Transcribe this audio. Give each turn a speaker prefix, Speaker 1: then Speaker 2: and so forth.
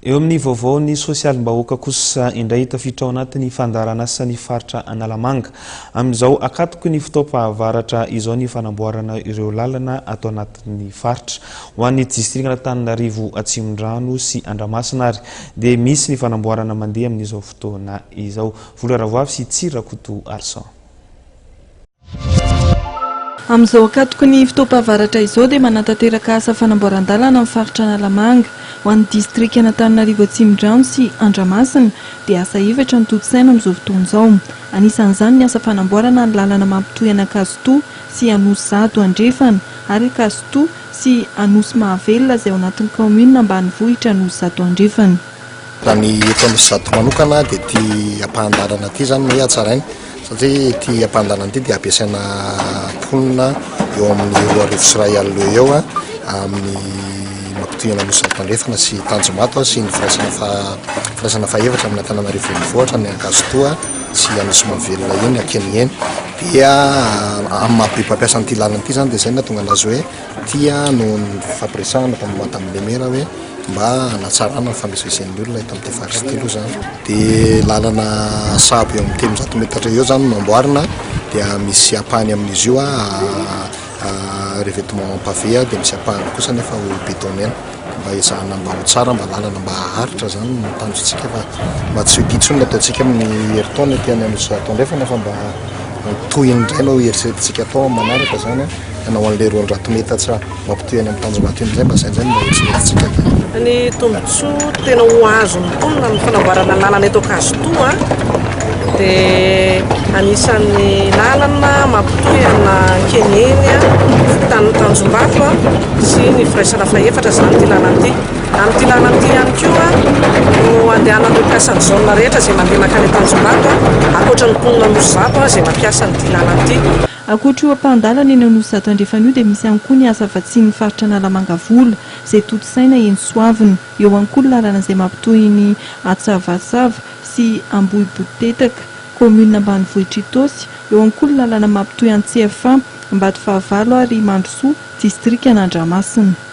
Speaker 1: Eo amin'ny vaovaon'ny sosialim-bahoaka kosa indray, tafiditra ao anatin'ny fandaharan'asan'ny faritra Analamanga amin'izao ankatoky ny fotoam-pahavaratra izao ny fanamboarana ireo lalana ato anatin'ny faritra. Ho an'ny distrikan'Antananarivo Atsimondrano sy Andramasina ary dia misy ny fanamboarana mandeha amin'izao fotoana izao. Vola Ravoavy sy Tsiry Rakoto Arson.
Speaker 2: Amin'izao ankatoky ny fotoam-pahavaratra izao dia manatanteraka asa fanamboaran-dalana amin'ny faritra Analamanga. Ho an'ny distrikan'Antananarivo Atsimondrano sy Andramasina dia asa efatra no tontosaina amin'izao fotoana izao. Anisan'izany ny asa fanamboarana ny lalana mampitohy an'Ankazotoa sy Anosizato Andrefana ary Ankazotoa sy Anosimahavelona izay ao anatin'ny kaominina ambanivohitra Anosizato Andrefana.
Speaker 3: Raha ny eto Anosizato manokana dia ity ampahan-dalana ity izany no hoe hatsaraina satria ity ampahan-dalana ity dia ampiasaina mponina eo amin'ny 2100 eo eo amin'ny mampitohy an'Anosizato Andrefana sy Tanjombato sy ny firaisana faha firaisana fahefatra amin'Antananarivo Renivohitra ny Ankazotoa sy Anosimahavelona eny Ankeniheny dia amin'ny maha be mpampiasa an'ity lalana ity izany dia izay no nahatonga anazy hoe ity noho ny fifampiresahana tamin'ny Madame le Maire hoe mba hanatsarana ny fifamezivezen'ny olona eto amin'ity faritra ity aloha izany. Dia lalana sahabo eo amin'ny 300 metatra eo izany no amboarina, dia misy ampahany amin'izy io revêtement pavé, dia misy ampahany kosa nefa ho bétonena mba ezahana mba ho tsara, mba lalana mba haharitra izany no tanjontsika fa mba tsy ho ity intsony no ataontsika amin'ny herintaona ety any Anosizato Andrefana fa mba tohiny indray no eritreretintsika atao amin'ny manaraka izany. Hanao an'ilay 200 metatra mampitohy any amin'ny Tanjombato iny indray mba izay indray no mba eritreretintsika ka.
Speaker 4: Ny tombontsoa tena ho azon'ny mponina amin'ny fanamboarana lalana eto Ankazotoa dia anisan'ny lalana mampitohy an'Ankeniheny, fokontanin'i Tanjombato sy ny firaisana fahefatra izany ity lalana ity. Amin'ity lalana ity ihany koa no andehanan'ireo mpiasan'ny zone rehetra izay mandeha mankany Tanjombato, ankoatra ny mponina Anosizato izay mampiasa an'ity lalana ity.
Speaker 2: Ankoatra io ampahan-dalana eny Anosizato Andrefana io dia misy ihany koa ny asa vatsian'ny faritra Analamanga vola izay tontosaina eny Soavina. Eo ihany koa ny lalana izay mampitohy ny Antsavatsava sy Ambohibotetaka, kaominina ambanivohitr'Itaosy. Eo ihany koa ny lalana mampitohy an'i Tsiafahy, Ambatofahavalo ary Mandrosoa, distrikan'Andramasina.